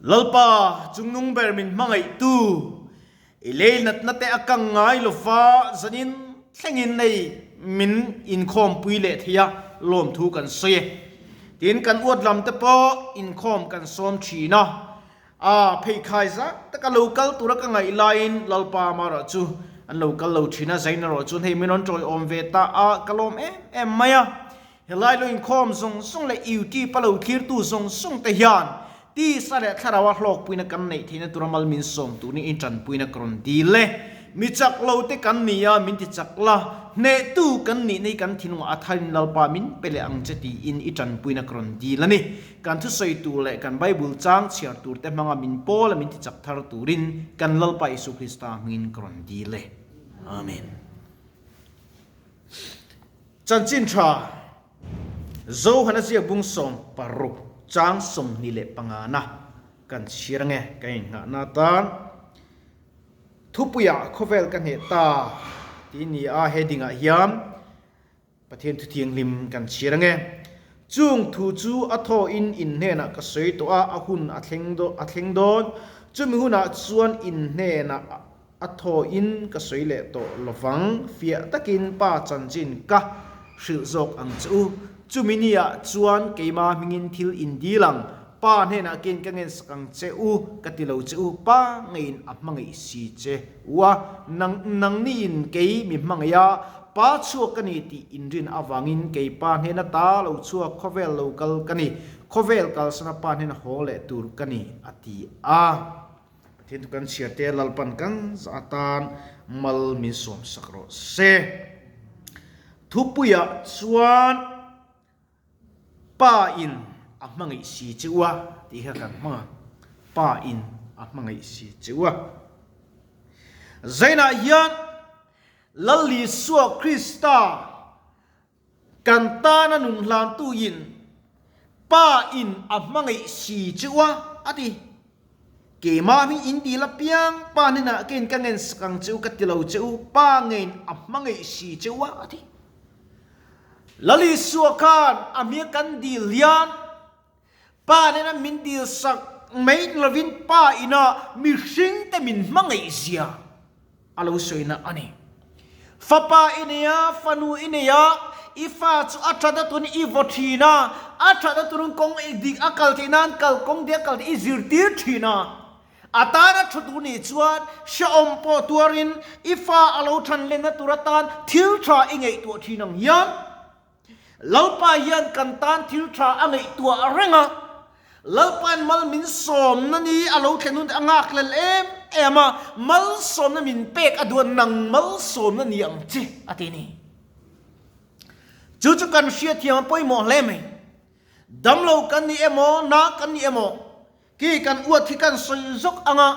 Lalpa, chungnung ber min hmangaihtu, i lei natna te a kang ngai lova zanin thlengin nei min inkhawmpui leh thei a, lawmthu kan sawi e. Tin, kan uat lam te pawh inkhawm kan sawm thin a, a pheikhai zak taka lo kal tura ka ngaih laiin Lalpa amarawh chu an lo kal lo thin a, zain erawh chuan hei min rawn tawiawm ve ta a, ka lawm em em mai a. Helai lo inkhawm zawng zawng leh YouTube a lo thlirtu zawng zawng te hian tisa leh thlarau a hlawkpuina kan neih theihna tura mal min sawm turin in tanpuina ka rawn dil e. Mi chak lo te kan ni a, min ti chak la, hnehtu kan nihna hi kan thinlungah a tharin Lalpa min pe leh ang che tiin i tanpuina ka rawn dil a ni. Kan thusawi tur leh kan Bible chang chhiar tur te hmanga min pawl a min ti chak thar turin kan Lalpa Isu Krista hmingin ka rawn dil e. Amen. Chanchin tha, Zohana ziak bung 16 chang 25 na kan chhir ange kan innghahna atan thupuiah khawvel ka hneh ta tih ni a heading ah hian Pathian thu thianghlim kan chhir ange. Chung thu chu a thawhin in hnenah ka sawi tawh a, a hun a thleng a thleng dawn. Chumi hunah chuan in hnenah A thawhin ka sawi leh tawh lovang, fiah takin pa chanchin ka hrilh zawk ang che u. Chumi niah chuan keimah hmingin thil in dil ang, pa hnenah kian ka ngensak ang che u, ka ti lo che u, pa ngeiin a hmangaih si che u a, nang nangniin kei mi hmangaih a, pa chhuak ka ni tih inrin avangin kei pa hnena ta lo chhuak khawvel lo kal ka ni, khawvel kalsana pa hnena haw leh tur ka ni, a ti a. Pathian chu kan chhiar te Lalpan kan zah atan mal min sawm sak rawh se. Thupuiah chuan Pa in a hmangaih si che u a tih kha kan hmang a, Pa in a hmangaih si che u a. Zainah hian Lal Isua Krista Kan tana nun hlantuin Pa in a hmangaih si che u a, a ti. Keimah hi in dil apiang Pa hnenah keiin ka ngensak ang che u ka ti lo che u, Pa ngeiin a hmangaih si che u a, a ti. Lal Isua khan a hmia kan dil hian Pa hnena min dilsak mai ni lovin Pa ina mihringte min hmangaih zia a lo sawina a ni. Fapa i nei a, fanu i nei a, i fa chu a that a tun i vaw thin a, a that a tun kawng i dik a kal theih nan kal kawng dik a kal theih i zirtir thin a. A tana thu tur nih chuan hrehawm pawh tuarin i fa a lo than lenna tur atan thil tha i ngaihtuah thin ang hian, Lalpa hian kan tan thil tha a ngaihtuah reng a, Lalpain mal min sawmna ni a lo thlen hun te a ngakhlel em em a, malsawmna min pek a duh a, nang malsawmna ni ang che a ti a ni. Chu chu kan hriatthiam a pawimawh hle mai. Damlo kan ni emaw, na kan ni emaw, khi kan uat khi kan sawi zawk ang a,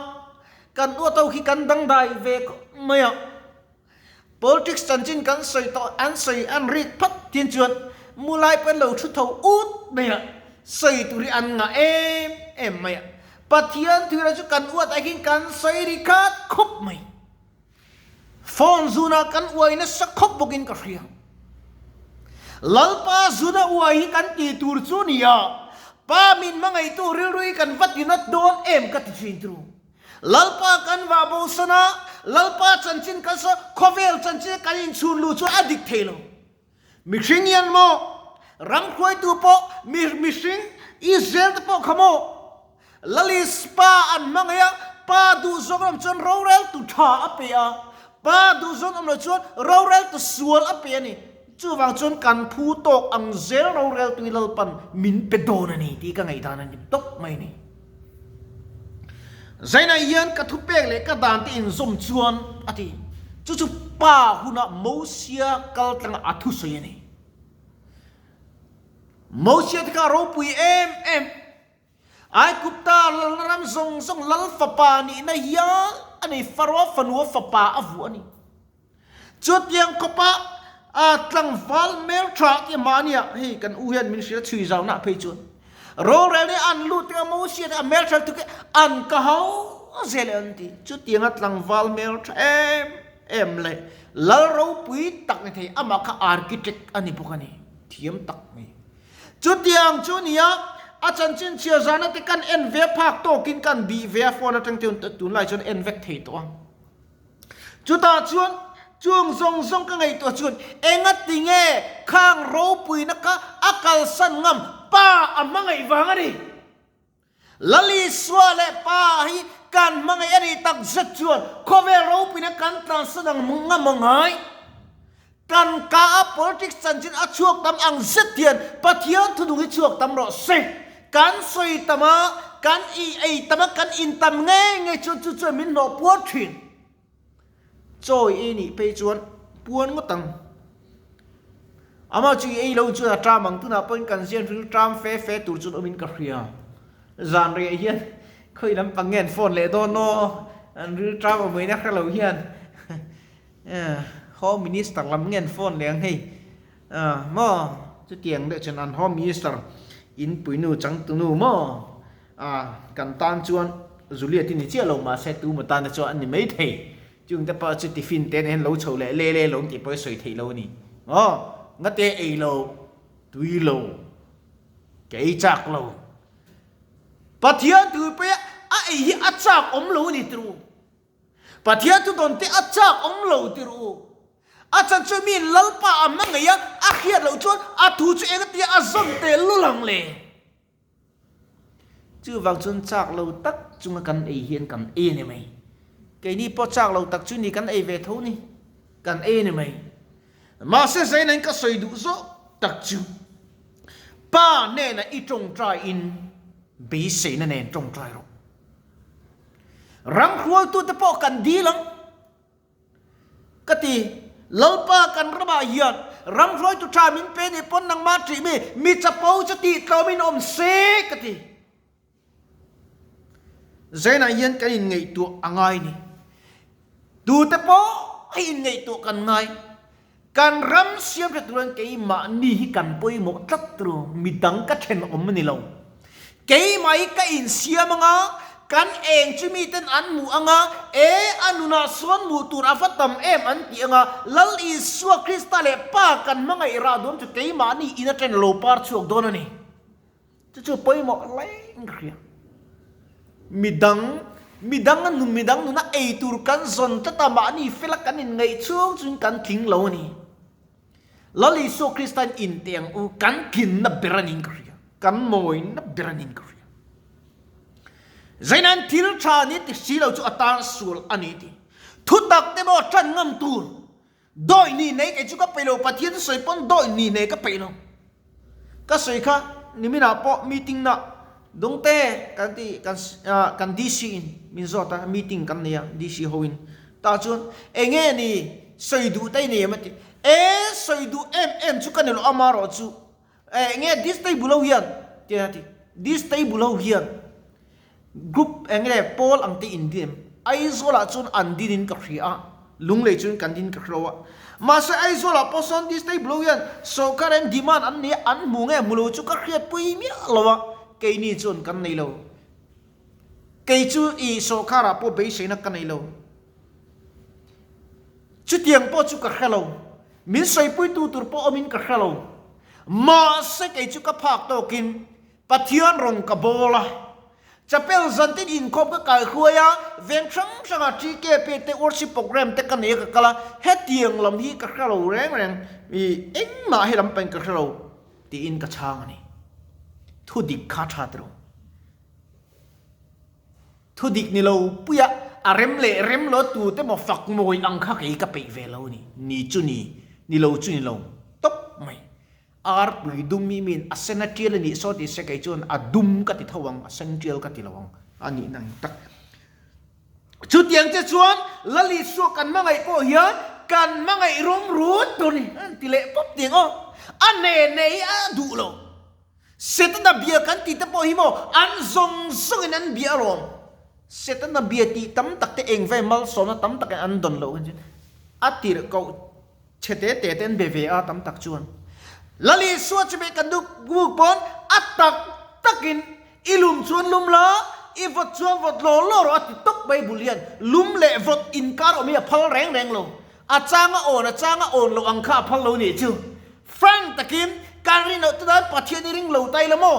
kan uat ho khi kan dangdai ve khawp mai a. Politics chanchin kan sawi tawh an sawi an rik phawt thin chuan mu lai pawhin lo thu tho ut mai a, sawi tur hi an ngah em em mai a. Pathian thuira chu kan uat ah hian kan sawi ri khat khawp mai. Phone zunah kan uai nasa khawp bawkin ka hria. Lalpa zuna uai hi kan ti tur chu nia, Pa min hmangaihtu rilru hi kan va ti nat dawn em ka ti thin tru. Lalpa kan vah bo san a, Lalpa chanchin kan sawi, khawvel chanchin kan inchhun luh chuan a dik thei lo. Mihring hian maw, ram hruaitu pawh, mi mihring Israel te pawh kha maw, Lalis pa an hmangaih a, pa duh zawng awm chuan roreltu tha a pe a, pa duh zawng awm lo chuan roreltu sual a pe a ni. Chuvang chuan kan phu tawk ang zel roreltu hi Lalpan min pe dawn a ni tih ka ngaihdan a ni tawp mai a ni. Zainah hian ka thupek leh ka dan te inzawm chuan a ti. Chu chu pa huna Mosia kal tlanga a thusawi a ni. Mosia te kha a ropui em em. Aigupta lalna ram zawng zawng lal fapa nihna hial a nei, Faroa fanua fapa a vuah a ni. Chutiang khawpa tlangval hmeltha tih mahnia hei kan u hian min hrilh a chhui zauhna phei chuan rorel hi an lut anga Mosia te a hmeltha lutuk hi an ka hau zel an ti. Chutianga tlangval hmeltha em em leh lal ropui tak ni thei amah kha architect a ni bawk a ni, thiam tak mai. Chutiang chu nia. A chanchin chhiar zana te kan en ve phak tawkin kan bih ve a, phone atang te tunlai chuan en vek thei tawh a. Chutah chuan chung zawng zawng ka ngaihtuah chuan engati nge khang ropuina kha a kalsan ngam Pa a hmangaih vang a ni. Lalisua leh Pa hi kan hmangaih a nih tak zet chuan khawvel ropuina kan tlansan ang ngam a ngai. Kan ka a politics chanchin a chhuak tam ang zet hian Pathian thunung hi chhuak tam rawh se. Kan sawi tam a, kan i ei tam a, kan in tam ngei ngei chuan chu chuan min hnawh puar thin. Chawi ei nih phei chuan puan ngawt ang. Amah chu i ei lo chuan a ṭam ang. Tunah pawhin kan zian hril ṭam fe fe tur chuan awmin ka hria. Zan riah hian khawi lampang nge an phone leh dawn aw, an ril ṭam awmawina hre lo hian. Home Minister lam nge an phone leh ang hei maw chutiang deuh chuan an Home Minister in puinu changtunu maw kan tan chuan Juliet i ni chiah lo mahse tumaw tan te chuan an ni mai thei chung te pawh chu tiffin te nen lo chho leh le le lo tih pawh i sawi theih lo a ni maw ngate ei lo tui lo ka ei chak lo Pathian tui pawh a ei hi a chak awm lo a ni turu. Pathian chu dawn te a chak awm lo ti rawh u. A chan chu miin Lalpa a hma ngei a, a hriat loh chuan a thu chu eng atia a zawn tel lul ang le. Chuvang chuan chak lo tak chunga kan ei hian kan ei a ni mai. Keini pawh chak lo tak chu ni kan ei ve tho ni, kan ei a ni mai. Mahse zainain ka sawi duh zawk tak chu Pa hnenah i tawngtaiin beiseina nen tawngtai rawh. Ram hruaitute pawh kan dil ang ka ti. Lalpa kan ramah hian ram hruaitu tha min pe nih pawn nangmah ṭih mi mi chapo chu tih tlawmin awm se ka ti. Zainah hian kan inngaihtuah a ngai ni. Tute pawh hi inngaihtuah kan ngai. Kan ram siam hre turin keimahni hi kan pawimawh tlat tur, midang ka thenawm a ni lo. Keimah hi ka insiam anga, kan eng chu miten an hmuh anga, e a nunah sawn hmuh tur a va tam em an ti anga, Lal Isua Krista leh Pa kan hmangaih rah dawn chu keimahni in aṭan lo par chhuak dawn a ni. Chu chu pawimawh reng ka hria. Midang, midang a nun, midang nuna ei tur kan zawn tlat a, mahni fela kan inngaih chhung chuin kan tling lo a ni. Lal Isua Kristain inte ang u, kan tlinna ber a niin ka hria, kan mawina ber a niin ka hria. Zainain thil tha ni ti si lo chu a tan sual a ni ti. Thutak te maw tan ngam tur Dawi ni nei kei chu ka peih lo, Pathian chu sawi pawn dawi ni nei ka peih lo. Ka sawi kha niminah pawh meeting na Dawngte kan ti kan kan DC in min zawt a, meeting kan nei a DC ho in. Tah chuan enge ni sawi duh te i nei em a ti. E sawi duh em em chu ka ni lo amarawh chu enge this table ho hian tiang a ti this table ho hian group enge pawl ang te in din em Aizawl ah chuan an din in ka hria a Lunglei chuan kan din ka hre lo a mahse Aizawl ah pawh sawn this table ho hian sawrkar in demand an nei a an hmu nge hmu lo chu ka hriat pui miah lo a keini chuan kan nei lo kei chu i sawrkar ah pawh beiseina ka nei lo. Chutiang pawh chu ka hre lo. Min sawipuitu tur pawh awmin ka hre lo. Mahse kei chu ka phak tawkin Pathian rawn ka bawl a. Chapel zantin inkhawm ka kai hruai a, veng hrang hranga TKP te worship program te ka nei a ka kal a, hetiang lam hi ka hre lo reng reng, i engmah he lam pahin ka hre lo tiin ka chhang a ni. Thudik kha tha tiro. Thu dik ni lo puia a rem leh rem lo tu te maw fak mawi ang kha kei ka peih ve lo ni. Ni chu ni, ni lo chu ni lo tawp mai. Ar pui dum i min a sen a tial a nih saw ti se kei chuan a dum ka ti tho ang, a sen tial ka ti lo ang a nih na ang tak. Chutiang che chuan Lal Isua kan hmangaih pawh hian kan hmangaih rum rut tur ni an ti leh pawp tiang aw. A ne ne hi a duh lo. Setana bia kan tih te pawh hi maw an zawng zawngin an bia alawm. Setana bia tih tam tak te eng ve malsawmna tam takin an dawn loh hian a tirh koh chhe te te te an be ve a tam tak chuan. Lal Isua chu be kan duh buk pawn a tak takin i lum chuan lum la, i vawt chuan vawt law law rawh a ti tawp Bible hian lum leh vawt inkar awm hi a phal reng reng lo. A chang a awn a chang a awn loh ang kha a phal lo nih chu. Frank takin, Kan rin loh te dan Pathian i ring lo ta ila maw?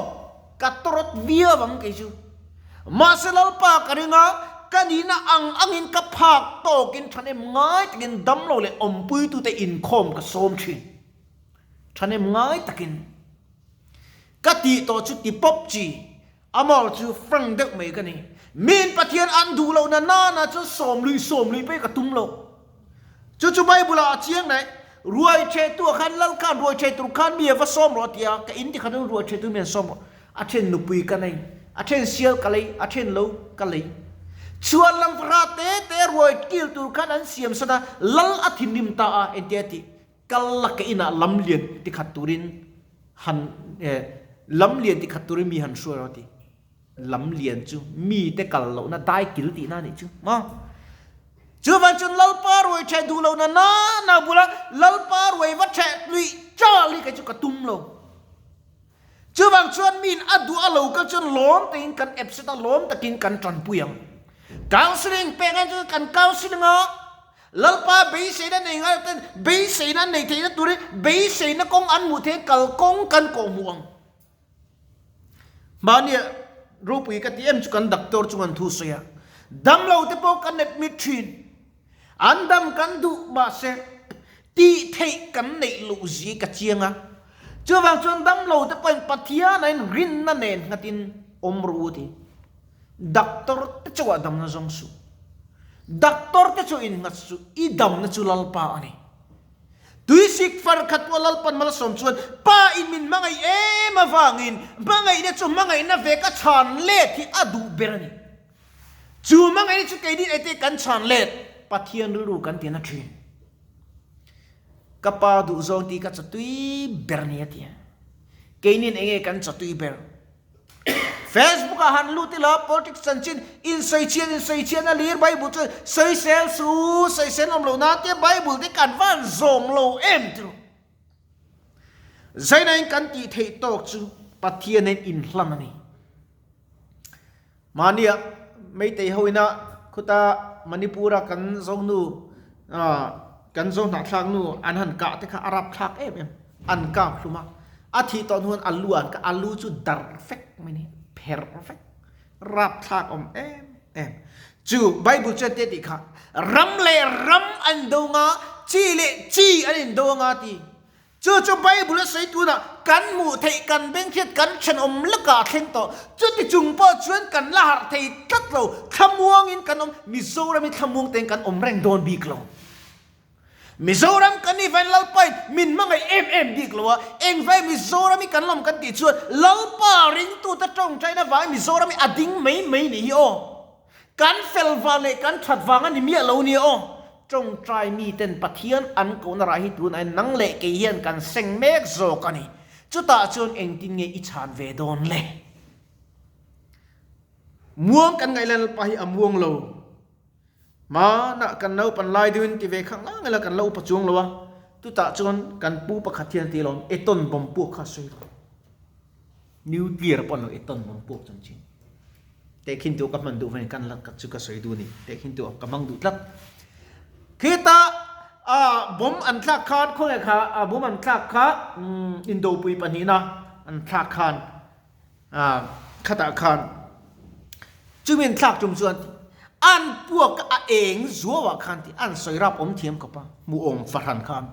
Ka tawrawt viau ang kei chu. Mahse Lalpa ka ring a, ka nihna ang angin ka phak tawkin thahnem ngai takin damlo leh awmpuitute inkhawm ka sawm thin. Thahnem ngai takin ka tih tawh chu ti pawp chi, amawr chu frank deuh mai ka ni. Miin Pathian an duh lohna nana chuan sawmluih sawmluih pawh hi ka tum lo. Chu chu Bible ah a chiang daih, Ruai ṭhehtu ah khan Lal khan ruai ṭheh tur khan mi a va sawm rawh a ti a, ka in ti khat in ruai ṭhehtu mi an sawm rawh, a ṭhen nupui ka nei, a ṭhen sial ka lei, a ṭhen lo ka lei. Chhuan lam fahra te te ruai kil tur khan an siam sat a, Lal a thinrim ta a, engtia tih, kal la ka inah lam lian ti khat turin han lam lian ti khat turin mi han hruai rawh a ti. Lam lian chu mite kal lohna dai kil tihna a nih chu maw? Chuvang chuan Lalpa ruai ṭheh duh lohna nana bula Lalpa ruai va ṭheh luih chal hi kei chu ka tum lo. Chuvang chuan miin a duh a lo kal chuan lawm takin kan epset a, lawm takin kan ṭanpui ang. Counselling pek ang chuan kan counselling a, Lalpa beiseina nei ngai ten beiseina an nei theihna turin beiseina kawng an hmuh theih kal kawng kan kawhhmuh ang. Mahnia ropui ka ti em chu kan doctor chung an thu sawi a, damlo te pawh kan admit thin, an dam kan duh mahse tih theih kan neih loh zia ka chiang a, chuvang chuan damlo te pawhin Pathian a in rinna nen nghatin awm rawh u ti. Doctor te chauhah damna zawng suh, doctor te chu in nghat suh, i damna chu Lalpa a ni. Tuisik far khat pawh Lalpan malsawm chuan Pa in min hmangaih em avangin hmangaihna chu hmangaihna ve ka chhan let hi a duh ber a ni. Chu hmangaihna chu keini ete kan chhan let Pathian rilru kan ti na thin. Ka pa duhzawng tih ka chawtui ber a ni a ti a. Keinin enge kan chawtui ber? Facebook ah han lut ila politics chanchin insawichhiat insawichhiatna lir Bible chu sawisel su sawisel awm loh nan te Bible te kan van zawm lo em tiro. Zaina in kan tih theih tawk chu Pathian in inhlan a ni. Mahnia Meitei ho ina khuta Manipur a kan zonu kan zo hnahthlak nu an han kah te kha a rapthlak em em. An kap hlum a, a thih tawh hnuan a lu an kah, a lu chu dar vek mai ni, pher vek, rapthlak awm em em. Chu Bible chuan te tih kha, ram leh ram an indo anga, chi leh chi an indo anga ti. Chu chu Bible a sawi tunah kan hmuh theih, kan beng hriat, kan thenawm lakah a thleng tawh. Chuti chung pawh chuan kan la harh thei tlat lo, thlamuangin kan awm, Mizoram hi thlamuang tein kan awm reng dawn bik lo. Mizoram kan nih vain Lalpain min hmangaih em em bik lo a, engvai Mizoram hi kan lawm kan tih chuan Lalpa ringtute tawngtaina vangin Mizoram hi a ding mai mai nih hi aw. Kan fel vang leh kan that vang a ni miah lo nia aw. Tawngtai miten Pathian an kohna rah hi tunah hian nang leh kei hian kan seng mek zawk a ni. Chutah chuan engtin nge i chhan ve dawn le? Muang kan ngaih lai Lalpa hi a muang lo. Hmanah kan naupan lai deuhin ti ve khang lang ila kan la upa chuang lo a, chutah chuan kan pu pakhat hian a ti alawm, Eton bomb puak kha a sawi lo. Nuclear pawh an lo Eton bomb puak chuan chin. Tehkhin tu ka hman duh vangin kan la chu ka sawi duh a ni. Tehkhin tu ka hmang duh tlat. Khita bomb an thlak khan khawnge kha bomb an thlak kha indopui pahnihna an thlak khan Khatah khan chumi an thlak tum chuan an puak a eng zuauah khan tih an sawi rap awm thiam khawp a, hmuhawm fahran khan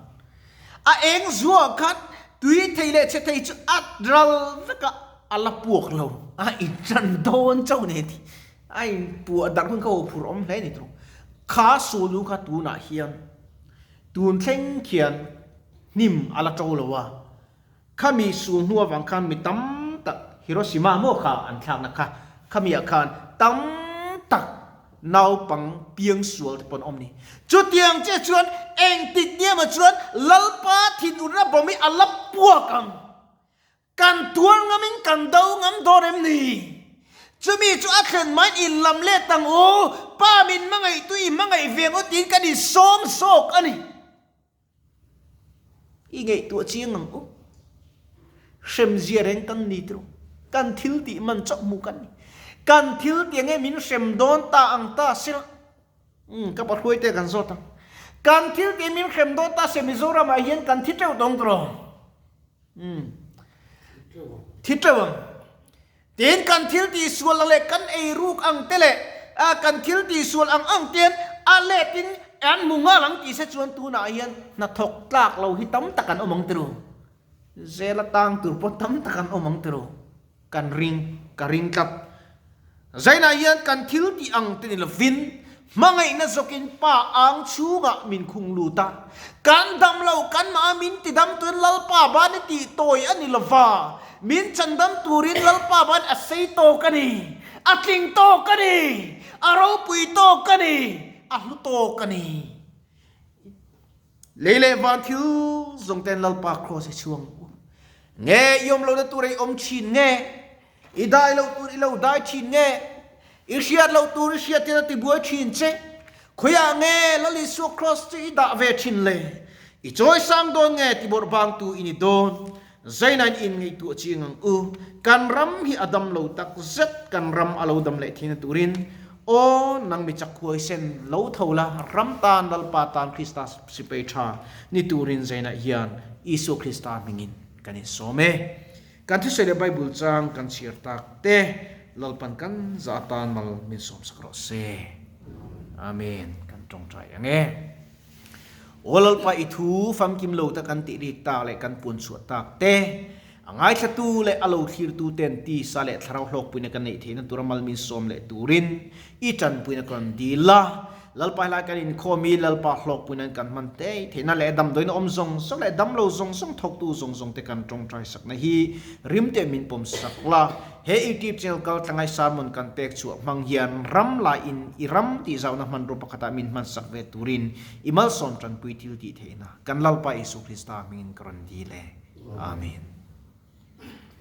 a eng zuauah khan tui thei leh chhe thei chu a ral vek a, a la puak lo a intan dawn chauh nei tih a inpuah darh hun kha aw phur awm hle a ni thung. Kha sulu kha tunah hian tun thleng khian hnim a la to lo a. Khami sul hnu avang khan mi tam tak Hiroshima maw kha an thlakna kha khamiah khan tam tak naupang piang sual te pawh an awm ni. Chutiang chiah chuan engtik niamah chuan Lalpa thinurna bawm hi a la puak ang. Kan tuar ngamin kan do ngam dawn em ni? Chumi chu a thlen maiin in lam let ang u, Pa min hmangaihtu i hmangaih ve ang u tiin kan insawm zawk a ni. I ngaihtuah chiang ang u. Hremzia reng kan ni tiro. Kan thil tih man chauh hmuh kan ni. Kan thil tih ange min hrem dawn ta ang ta sela. Umm ka pahruai te kan zawt ang. Kan thil tih min hrem dawn ta se Mizoram ah hian kan thi teuh tawng tiro. Umm thi teuh ang. Tin, kan thil tihsual ang leh kan ei ruk ang te leh kan thil tihsual ang ang te'n a letin an hmu nghal ang tih se chuan tunah hian hnathawk tlak lo hi tam tak an awm ang tiru. Zela tang tur pawh tam tak an awm ang tiru. Kan ring, ka ring tlat. Zainah hian kan thil tih ang te ni lovin hmangaihna zawkin Pa ang chhungah min khung lut a. Kan dam lo, kanmah min tidam turin Lalpa ban i tih tawi a ni lova, min chandam turin Lalpa ban a sei tawk a ni, a tling tawk a ni, a ropui tawk a ni, a hlu tawk a ni. Lei leh van thil zawng ten Lalpa kraws i chhuang u. Nge i awm lohna tur i awm thin nge? I dai loh tur i lo dai thin nge? I hriat loh tur i hriat hian a tibuai thin che. Khawiah nge Lal Isua kraws chu i dah ve thin le? I chawi sang dawn nge tibawrh bangtu i ni dawn? Zainain in ngaihtuah chiang ang u. Kan ram hi a dam lo tak zet, kan ram a lo dam leh theihna turin Aw, nang mi chak huaisen lo tho la, ram tan Lalpa tan Krista sipai tha ni turin Zainah hian Isua Krista hmingin kan insawm e. Kan thusawi leh Bible chang kan chhiar tak te Lalpan kan za atan mal min sawmsak rawh se. Amen. Kan tawngtai ang e. Aw Lalpa i thu famkim lo ta kan tih rik tak leh kan puan chhuah tak te, a ngaithlatu leh a lo thlirtu ten tisa leh thlarau hlawkpuina kan neih theihna tura mal min sawm leh turin i tanpuina ka rawn dil a. Lalpa helai kan inkhawm i Lalpa hlawkpui nan kan hman tei theihna leh damdawiin awm zawng zawng leh damlo zawng zawng thawktu zawng zawng te kan tawngtai sakna hi rim te min pawm sak la. He YouTube channel kal tlangai sermon kan pek chhuah hmang hian ram laiin i ram tih zauhna hmanrua pakhatah min hman sak ve turin i malsawm tanpui thil tih theihna kan Lalpa Isu Krista hmingin ka rawn dil e. Amen.